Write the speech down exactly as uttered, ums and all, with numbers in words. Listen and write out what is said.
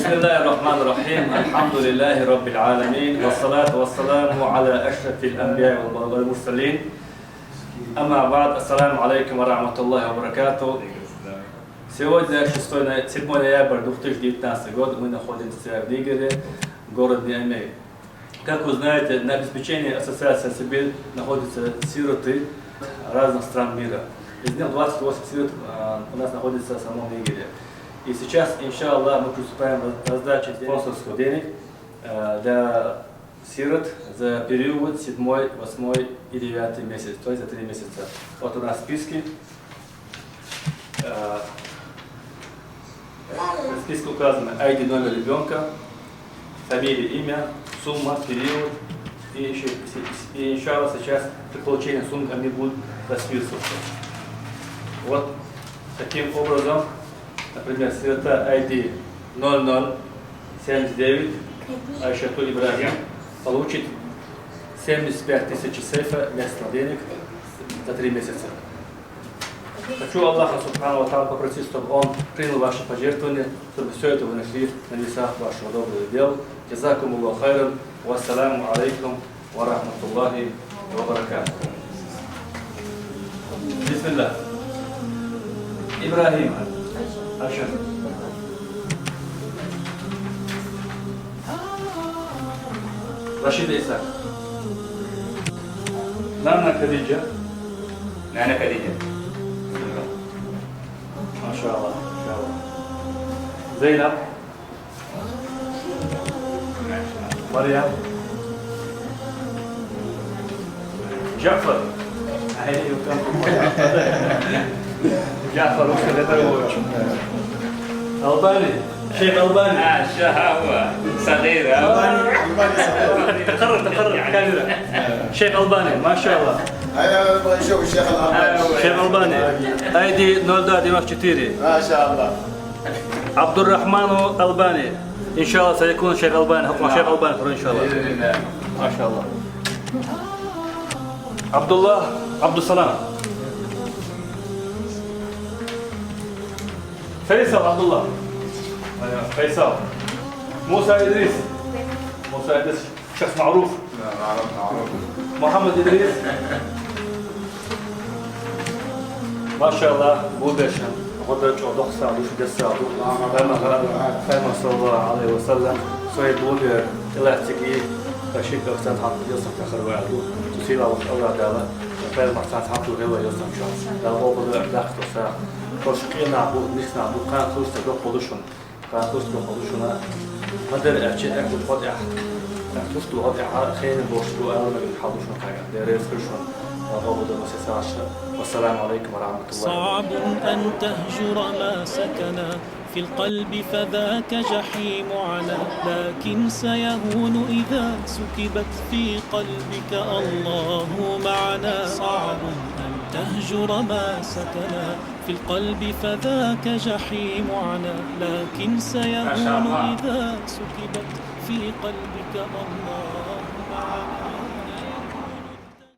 بسم الله الرحمن الرحيم. الحمد لله رب العالمين. والصلاة والسلام على أشرف الأنبياء والمرسلين. أما بعد. السلام عليكم ورحمة الله وبركاته. Сегодня шестой ноя-, седьмой ноябрь две тысячи девятнадцатый год. Мы находимся в Нигере, город Ниамей. Как вы знаете, на обеспечении Ассоциации Сибирь находятся сироты разных стран мира. Из них двадцать восемь сирот, а, у нас находится в самом Нигере. И сейчас, иншаллах, мы приступаем к раздаче спонсорских денег, э, для сирот за период седьмой, восьмой и девятый месяц, то есть за три месяца. Вот у нас списки. Э, в списке указаны I D, номер ребёнка, фамилия, имя, сумма, период и ещё, и, иншаллах, сейчас при получении суммы они будут расписываться. Вот таким образом, например, сирота I D ноль ноль семьдесят девять Айшату Ибрагим получит семьдесят пять тысяч сейфа местных денег за три месяца. Хочу Аллаха Субхану ва Тааля попросить, чтобы Он принял ваши пожертвования, чтобы всё это вы нашли на весах вашего доброго дела. جزاكم الله خيرا. والسلام عليكم ورحمة الله وبركاته. بسم الله. إبراهيم. أشهد. رشيد عيسى. نانا خديجة. نانا خديجة. ما شاء الله، ما شاء الله. زينب. مريم. جعفر. جعفر، وش كذا تقول؟ ألباني. شيخ ألباني. آه، شهوة. صغير، ها؟ ألباني، ألباني صغير. تقرب، تقرب، كاميرا. شيخ ألباني، ما شاء الله. هيا، نبغى نشوف الشيخ الألباني. شيخ ألباني. I D ноль два девяносто четыре. ما شاء الله. عبد الرحمن ألباني. إن شاء الله سيكون شيخ ألباني، حكم شيخ ألباني، إن شاء الله. بإذن الله. ما شاء الله. عبد الله عبد السلام. فيصل عبد الله. أيوة، فيصل. موسى إدريس. موسى إدريس شخص معروف. نعم، معروف، معروف. محمد إدريس. ما شاء الله، бу бешен. Гъода чӀоагӀа дукха сагӀа ду, ши деза сагӀа ду. Пайхамар, Пайхамар саллаллаху Ӏалайхи ва саллам, свои бу бер, илаьццигий, ошибкаш цхьан хӀама йосан тахар ваьлла ду. Цу сийлахь волчу Аллах Дала, Пайхамар цхьан хӀама ду хила йосан чу. Дала къобалдойла дахкалца. Хьош къинах бу, нисанах бу, кхана хӀуста доккха ду шуна. Кхана хӀуста доккха ду шуна. Ма дара аьлча, аьхур хӀотӀехь. Аьхур хӀуста ду хӀотӀехь, хенан бохуш ду, ала мегар хьал ду шуна кхайкхина. Дера реза хир шуна. Ва къобалдойла массеран сагӀашха. والسلام عليكم ورحمة الله. صعب أن تهجر ما سكن في القلب فذاك جحيم عنا، لكن سيهون إذا سكبت في قلبك الله معنا. صعب أن تهجر ما سكن في القلب فذاك جحيم عنا، لكن سيهون إذا سكبت في قلبك الله